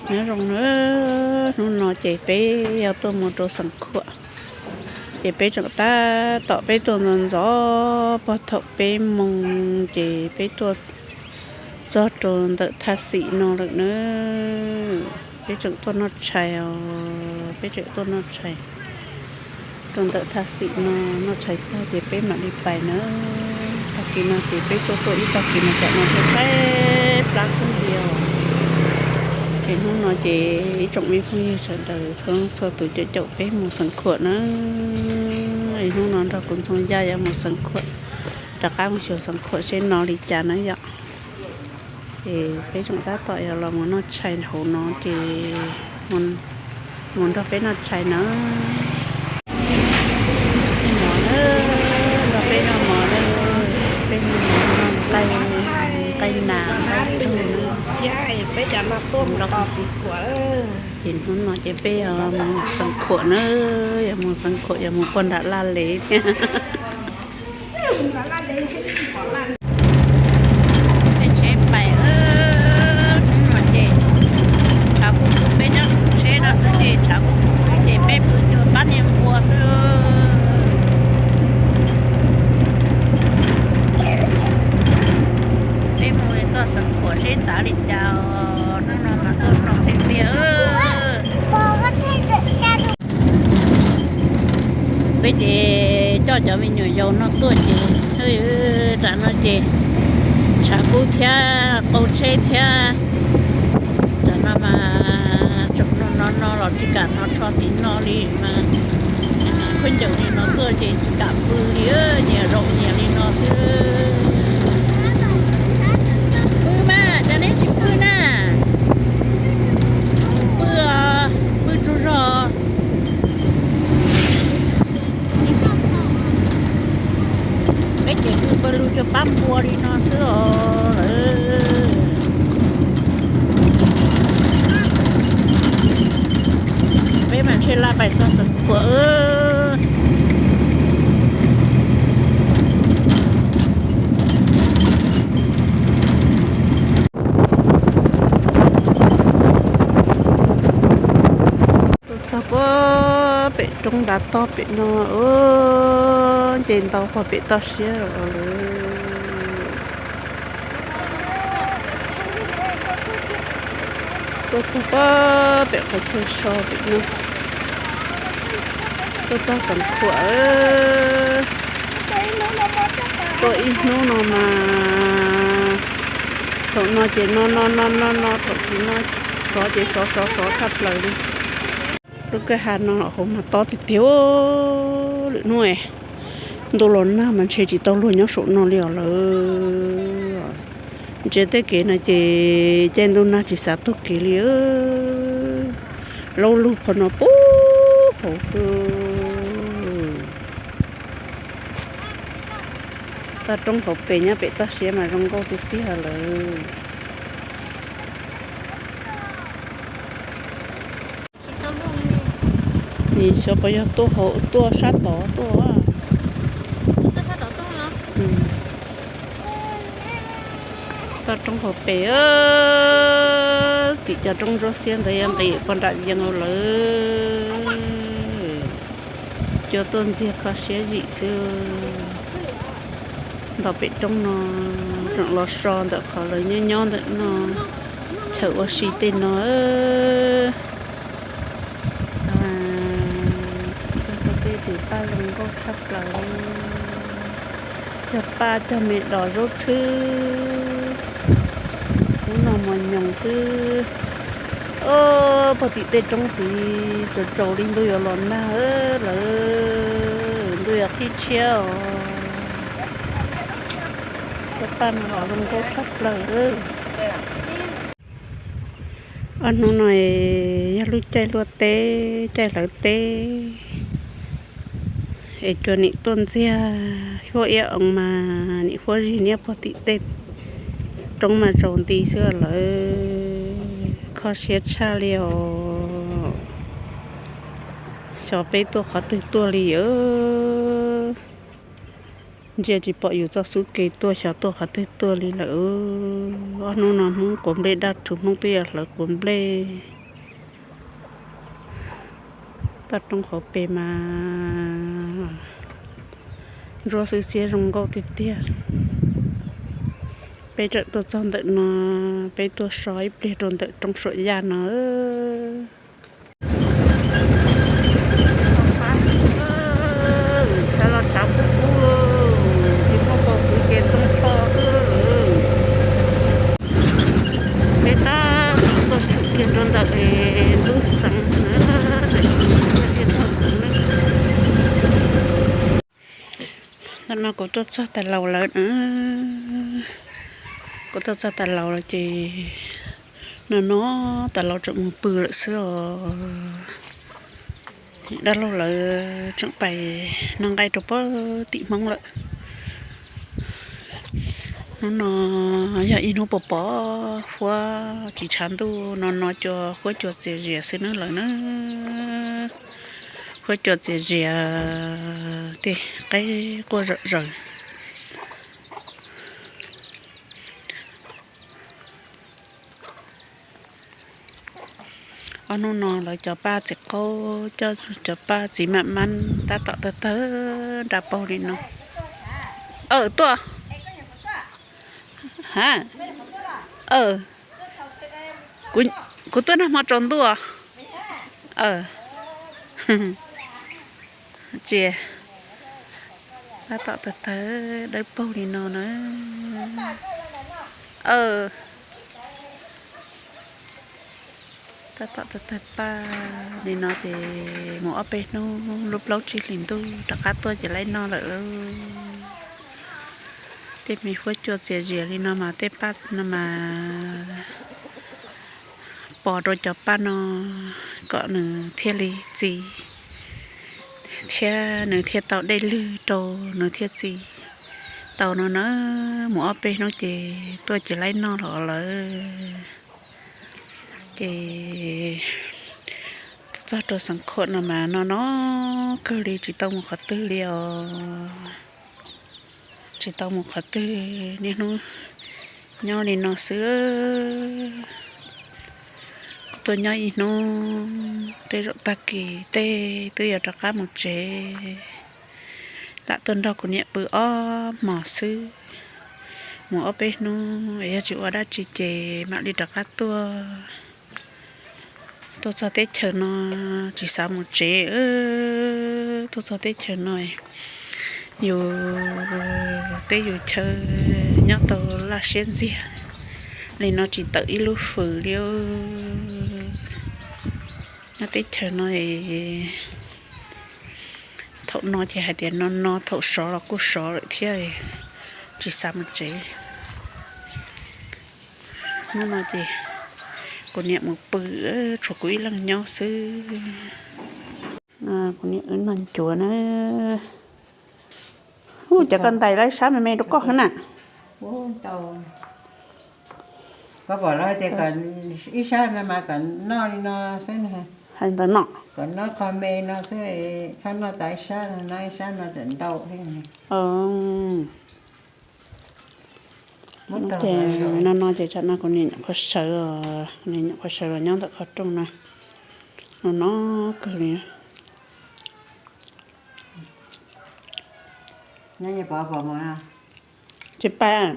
Nyob zoo na, hnub no ces peb yog tuaj mus rau Xeev Khuam, ces peb tseem tab tom peb tuaj ntxov ntxov puag thaum peb moos ces peb tuaj txog rau ntawm thaj xim no lawm na. Peb tseem tuaj noj tshais os, peb tseem tuaj noj tshais rau ntawm thaj xim no, noj tshais tag ces peb mam li pais na. Tag kis no ces peb tuaj tuaj ib tag kis no tsam no tuaj tshaib plab kawg li os. Ces hnub no ces ib tsoom me phooj ywg sawv daws txhua txhua tus caum caum peb mus Xeev Khuam na. Es hnub no nrog kuv Ntxoov Yaj yuav mus Xeev Khuam, rov qab mus xyuas Xeev Khuam seb no li cas na yom. Ces peb tseem tab tom yuav los mus noj tshais hauv no ces mus nrog peb noj tshais na. Mov na, nrog peb noj mov na, peb noj mov, noj nqaij, nqaij nas nqaij tsuag na. Ces hnub no ces peb yuav mus Xeev Khuam na, yuav mus Xeev Khuam yuav mus puag nram Laj Lev thiab. Peb tsheb pais, hnub no ces tshav kub kub, peb nyob tsheb no xwb ces tshav kub kub ces peb pw cuag pab niag npua xwb. Peb mus txog Xeev Khuam seb tav li cas, hnub no mas tuaj no tiag tiag. Peb ces coj cov me nyuam yaus no tuaj ces, tam no ces tshav kub thiab qaug tsheb thiab. Tam no mas tseem no no no los tsis kam hnov tsho tim no li mas, khaub ncaws li no tuaj ces tsis kam pw li, nyias zaum nyias li no xwb. Pw mas, cas neb tsis pw na? Pw, pw tsaug zog. Peb ces pw pawg lug cuag pab npua li no xwb os lawm. Peb mas ntshe laj pais txog Xeev Khuam. Tuaj txog puag pem roob ntav toj pem no, nce ntau puag pem toj siab lawm. Tuaj txog puag pem qhov chaw so pem no, tuaj txog Xeev Khuam. Tuaj ib hnub no mas, thaum no ces no no no no no, thaum tsis no sov ces sov sov sov tshaj plaws li. Lub kwj ha no hauv mas tob tiag tiag. Lwm hnub ntuj los nag mas ntshe tsis tau luag nyob saum no li os lawm. Ntsia tej kev no ces caij ntuj nag tsis xav taug kev li. Laub lug qhov no puag hauv xwb. Toj roob hauv pes nyob pem toj siab mas zoo nkauj tiag tiag lawm. Nim xyov puas yog tuaj hauv, tuaj sab tod tuaj. Toj roob hauv pes, tim cov roob ntsuab xiab ntawd yuav nqis puag nram Vias lawm. Cua tuaj ntxiag kho siab zim xwb. Nto pem roob no, tseem los so ntawm qhov lawv nyob nyob ntawm no, chaw ua si tej no. Cog tej tus paj zoo nkauj tshaj plaws li. Cog paj cog me dos zaub txhwb, hnub no mos nyoos xwb. Puag tim tej roob tid tsaus tsaus li ntuj yuav los nag lawm, ntuj yuav qhib tshiab os. Cog paj no los zoo nkauj tshaj plaws. Ob hnub no yog lub caij luaj teb, caij hlawv teb, es cua nim tuaj ntxiag huab iab oo mas nim huab zig niab puag tim tej roob mas tsaus nti xwb lawm, kho siab tshaj li os. Xyov peb tuaj qhov twg tuaj li os. Ntsia tsis pom yus txoj xub ke tuaj, xyov tuaj qhov twg tuaj li lawm. Ob hnub no Hmoob quav nplej daj rhuv, Hmoob twb yuav hlawv quav nplej. Toj roob hauv pes mas ntsuab xwb, xiab zoo nkauj tiag tiag. Peb tseem tuaj txog ntawm no, peb tuaj so ib pliag rau ntawm roob Suam Yaj no. Tshav los tshav kub kub, tsis muaj pos kuv ces ntoo tsho xwb. Peb tab tom tuaj tshwm kiag rau ntawm ntug xeev na, ntug xeev na. Ntawm no kuv tuaj txog tas laus lawm na. Kuv tuaj txog tas laus lawm ces no no tas laus tseem mus pw lawm xwb os. Dab laug lawv tseem pais noj nqaij rau puag tim Hmoob lawm. Hnub no yog ib hnub pos pos, huab tsis tshav ntuj, no no cua huab cua txias zias xwb nawb lawm na. Huab cua txias zias, tej qaib quaj zom zaws. Ob hnub no lawv cov paj txiv qaub coj cov paj txiv mam mab tab tom tawg tawg nra paug li no. Aw, tuaj. Ha, kuv tuaj nag hmo tsaus ntuj. Tsis, tab tom tawg tawg dawb paug li no na. Tab tom tawg tawg paj li no ces mus ob peb hnub, lub plaub tsib hlis ntuj rov qab tuaj ces laib noj lawm lauj. Tej me huab cua txias zias li no mas tej paj no mas pos rau cov paj no kom nws thiaj li txi thiab nws thiaj tau dej lwg rau nws thiaj txi tau no na. Mus ob peb hnub ces tuaj ces laib noj los lawm. Ces txog rau xeev Khuam no mas no no kawg li, tsis tau mus qhov twg li os. Tsis tau mus qhov twg, niaj hnub nyob li no xwb. Tuaj nyob ib hnub, tej zaum tag kis tej twb yuav rov qab mus tsev. Lam tuaj nrog kuv niam pw ob hmos xwb, mus ob peb hnub es yog tsis ua dab tsi ces mam li rov qab tuaj. Tuaj txog teb chaws no tsis xav mus tsev. Tuaj txog teb chaws no yus teb yus chaw nyob tau laj siab ntxiag li no tsis tawm ib lub hws li. Nyob teb chaws no thaum no ces hais tias no no, thaum sov los kuj sov lawm thiab, tsis xav mus tsev. Hnub no ces kuv niam mus pw, tshuav kuv ib leeg nyob xwb. Kuv niam wb noj ncuav na. Ub, cov koj ntais lawv sab me me rau koj xwb na. Koj pom lawv tias ib sab no mas kom noj li no xwb, hais ntawd no, kom noj qho me no xwb, txhob noj tas ib sab no, noj ib sab no tseem ntau thiab. No no ces tsam no kuv niam nyuam qhuav sawv, kuv niam nyuam qhuav sawv los nyob ntawm qhov rooj na. No no kawg li. Tsis pab.